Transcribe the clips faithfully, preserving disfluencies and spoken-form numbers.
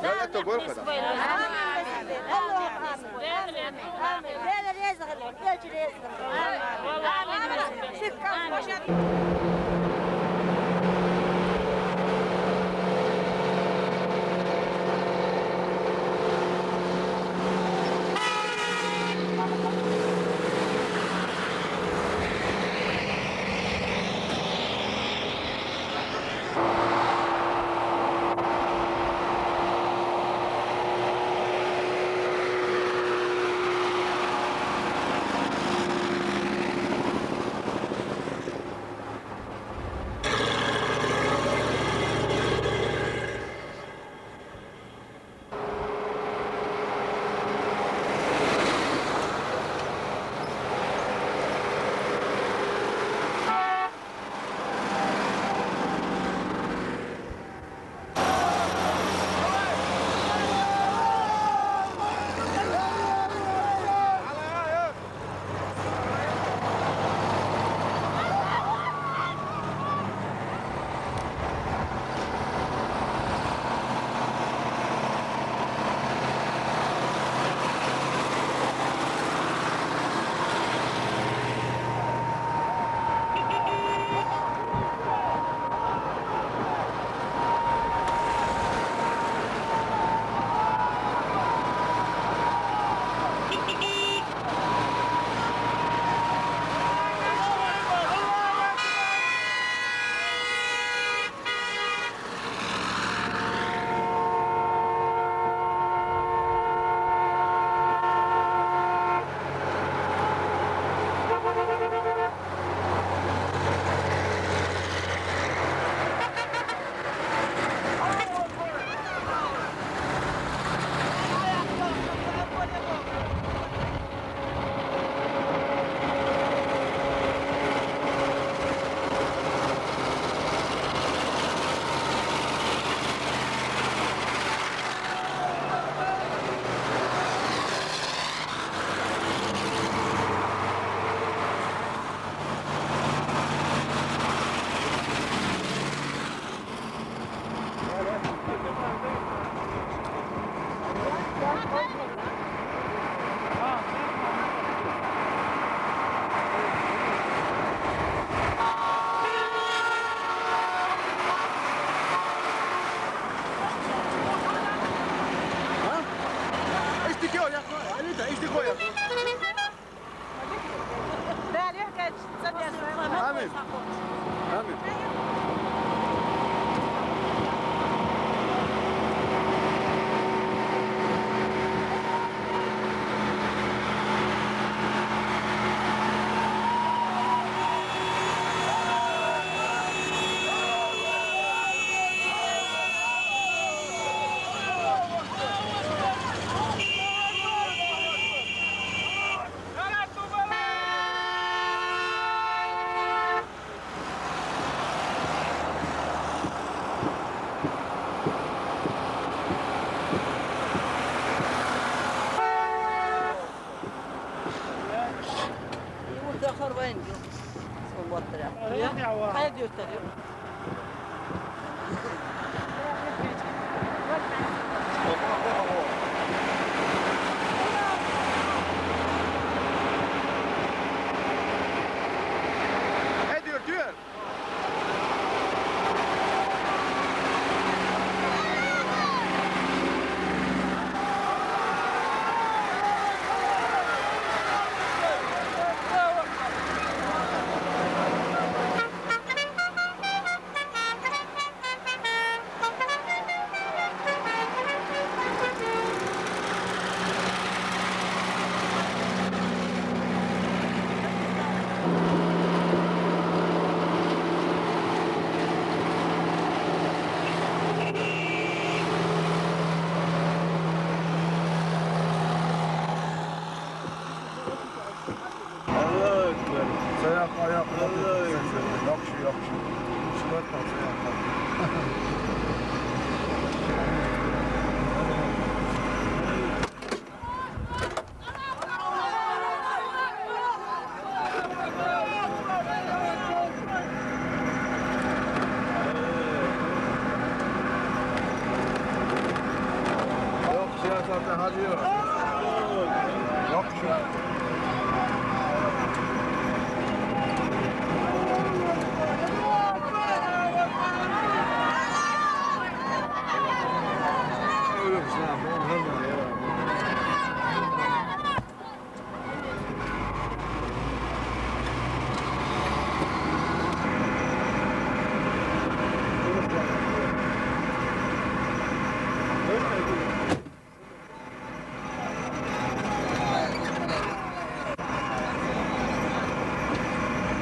Devlet de korkar. Amin. Amin. Amin. Amin. Amin. Amin. Amin. Amin. Amin. Amin. Amin. Amin.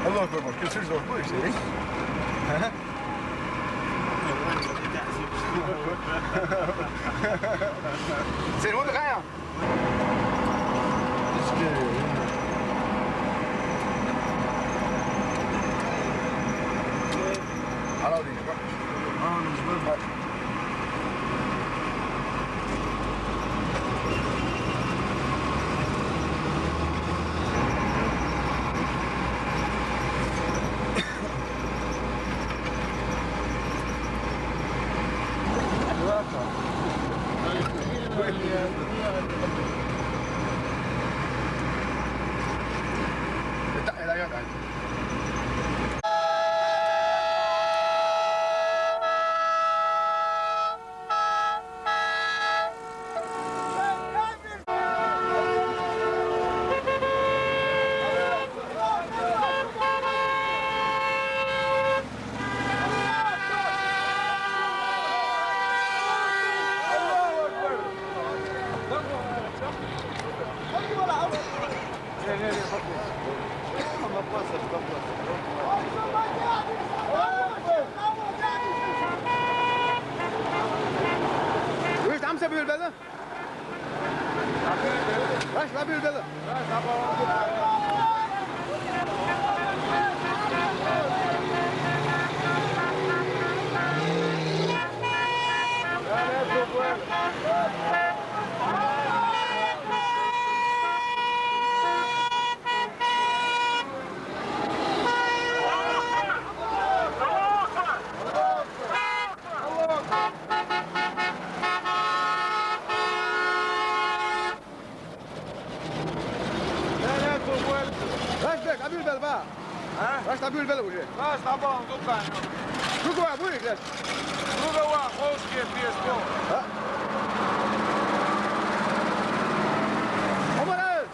الله أكبر، كل شيء زوج بوي، شيء. ها؟ سير، وين بغايا؟ ويش عم سبيل بلا؟ ويش عم سبيل بلا؟ Rashta, Abdul Belba. Ha? Rashta, Abdul Belba, uje. Rashta, bon, tu kan. Tu ko abu, uje. Tu ko wa, hoş ke, piyes ko. Ha? Omar, al.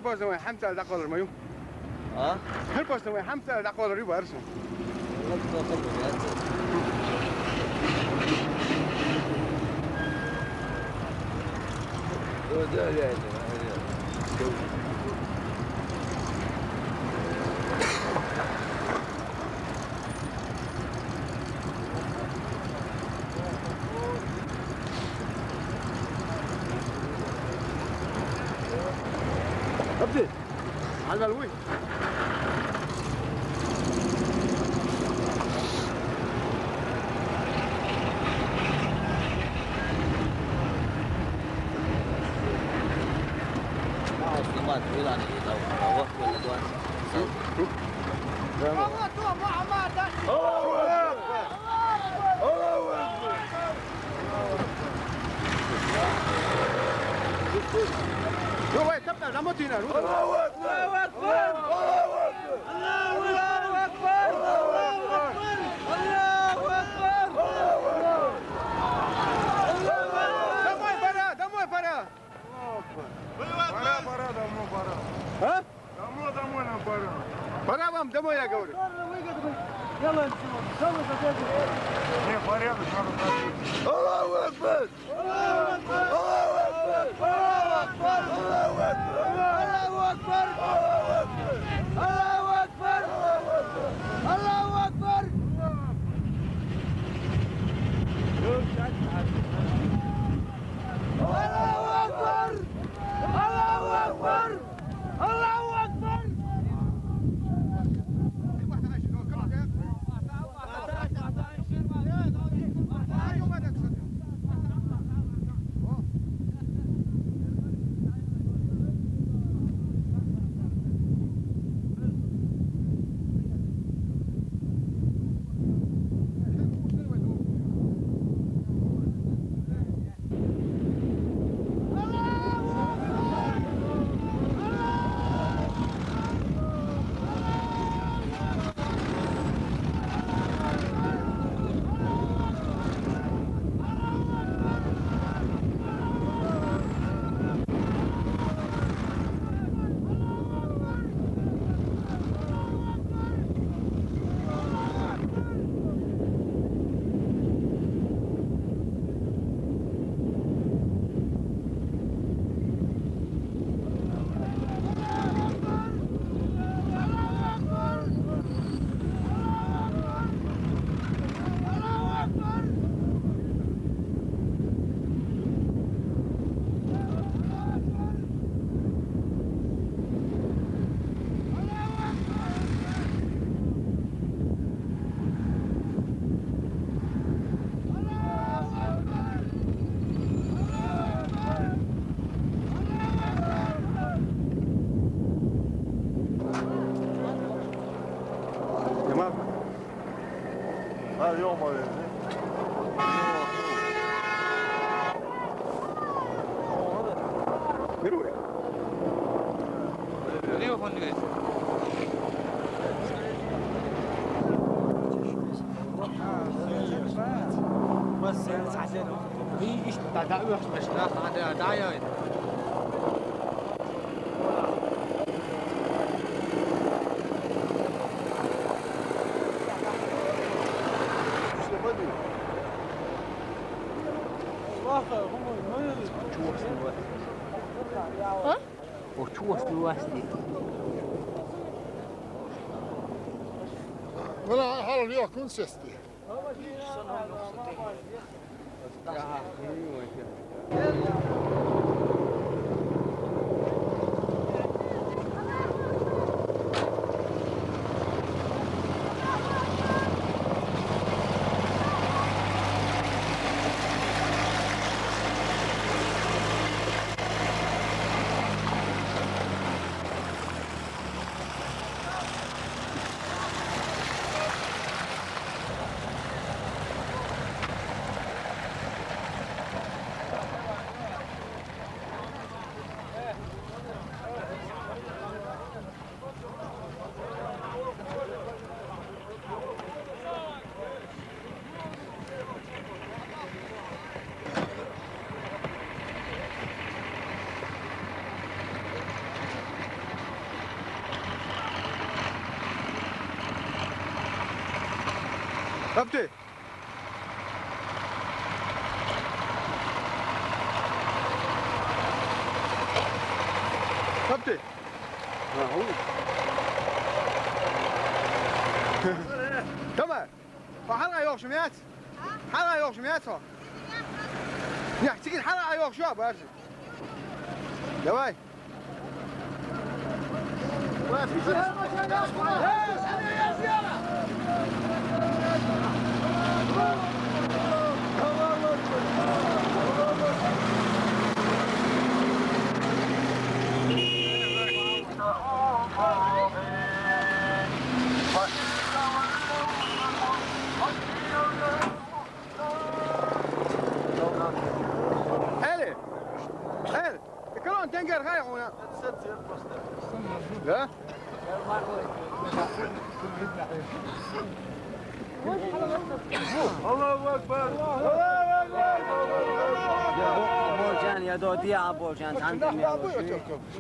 Бозовой хамсал даколор ма юу? А? Хэр бозовой хамсал даколор юу барсан? أبدي. على الوي. Yo, wait, tap that. I'm not doing that. الله أكبر! الله أكبر! الله أكبر! الله أكبر! الله أكبر! الله أكبر! Домой пора! Домой пора! Пора, пора, давно пора. А? Давно домой нам пора. Пора вам домой, я говорю. Не, порядок надо пройти. الله أكبر! الله أكبر! الله أكبر! الله أكبر! الله أكبر! الله أكبر! الله أكبر! الله أكبر! الله أكبر! الله أكبر! الله أكبر! الله أكبر! تمام. هذا يوم ما ينزل. يروح. ها؟ Voilà, hallo, ja, Kunstfest. Kaptı. Kaptı. Ha, hu. Tamam. Halga yok şu miyat. Halga yok şu miyat o. Ya, çıkın halga yok şu abi. Давай. Hele. Hele. Kalon tenger hay ona. Ya. Allahu Ekber. Allahu Ekber. Ya hok borjan ya do dia borjan.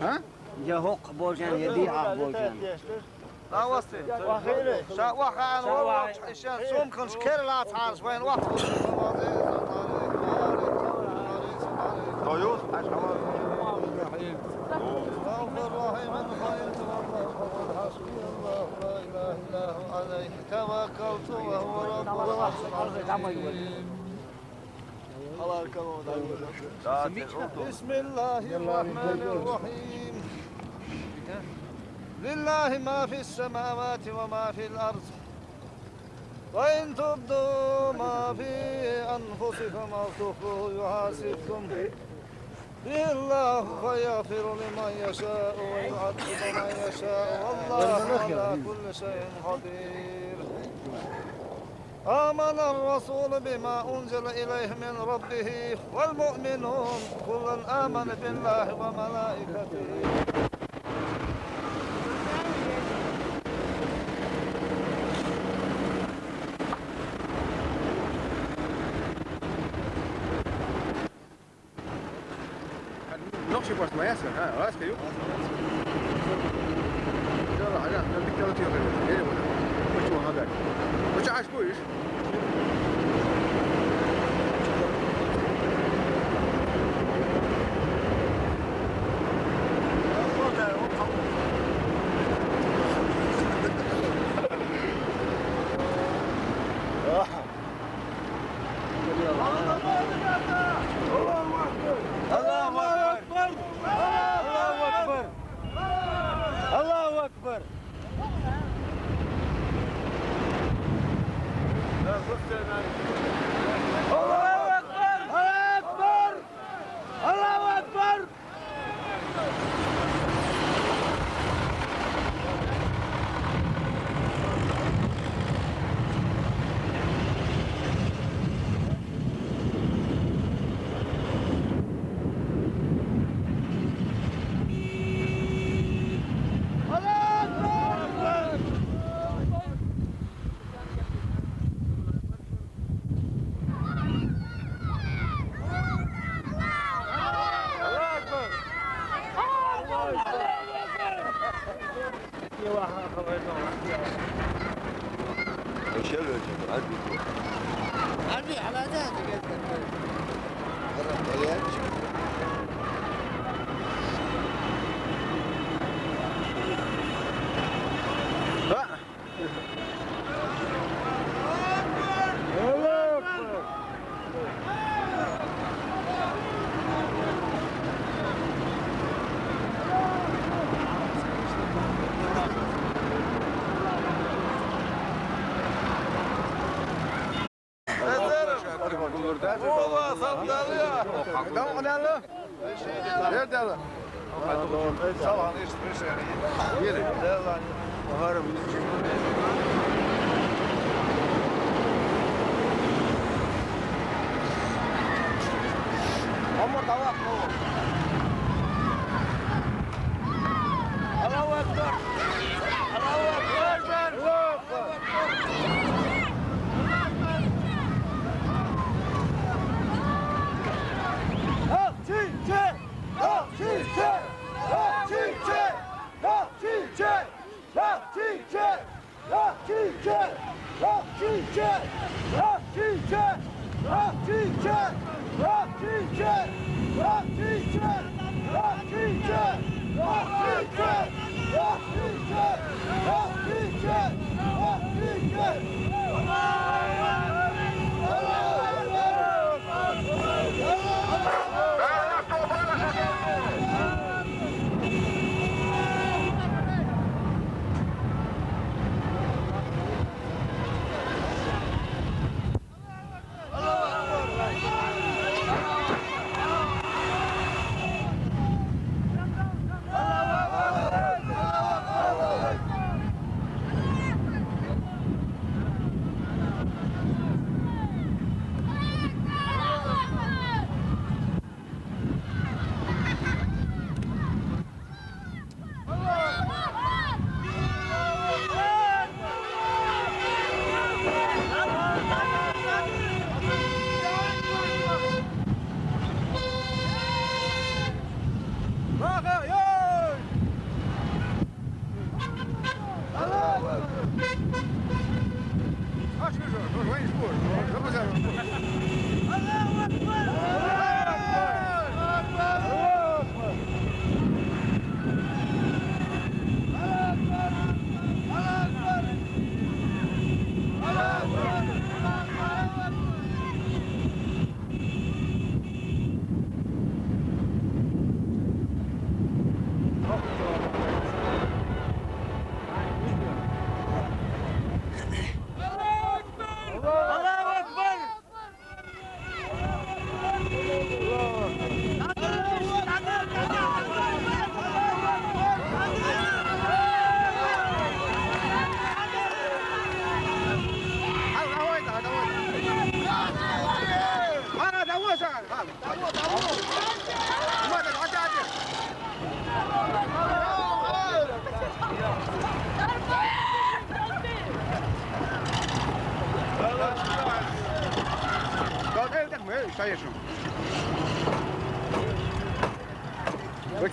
Ha? Ya hok borjan ya dia borjan. Lavasti. Şa wahan wa işen sum kan şker la tans wen wa. Doyuz. Rahim. Rahim. Hasbunallah, la ilahe illa hu, aleyhi tevekkeltu ve huve rabbul arşil azim. بسم الله الرحمن الرحيم. لله ما في السماوات وما في الأرض. وإن تبدوا ما في أنفسكم أو تخفوه يحاسبكم به الله فيغفر لمن يشاء ويعذب من يشاء والله على كل شيء قدير. آمن الرسول بما أنزل إليه من ربه والمؤمنون كل آمن بالله وملائكته. Noch je pas maestra, ha, was que yo. Yo la haga, no te quiero tío que. Mucho más hablar. Mucho más pues. الله أكبر. الله أكبر. الله أكبر. الله أكبر. الله أكبر. الله أكبر.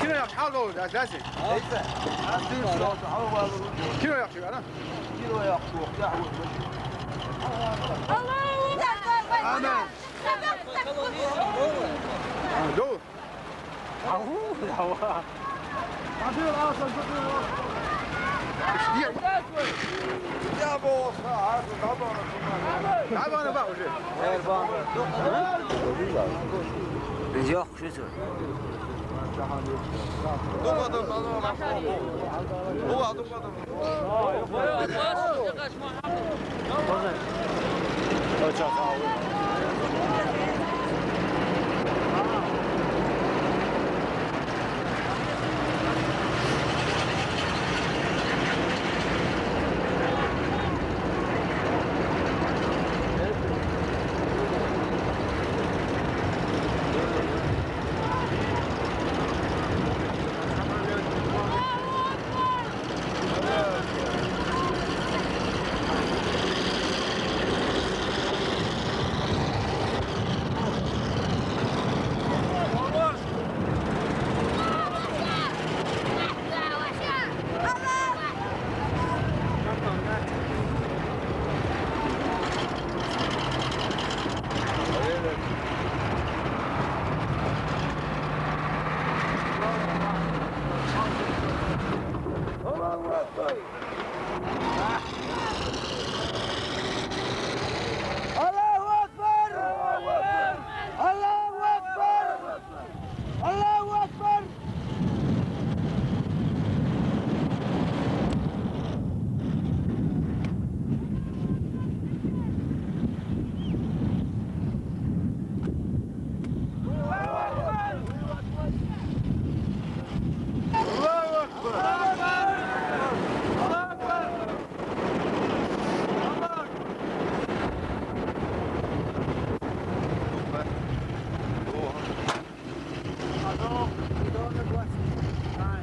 Кино яхшы, хал болду, әсәсе. Әйсә. Кино яхшы, ана. Кино яхшы, яхшы. Аллаху Акбар. Амин. Ду. Ау, ява. Иште. Я болса, азы да бар. Да бар, бар уже. Без яхшы. Думадым, думадым. Аллаху Акбар! Аллаху Акбар! Аллаху Акбар!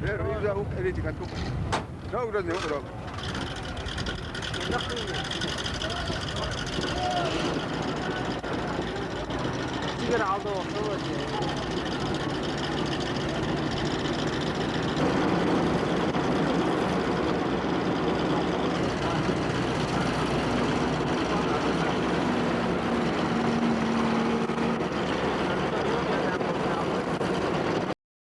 Ver, ver, ver, ver, ver, ver. Sigara aldı o, o.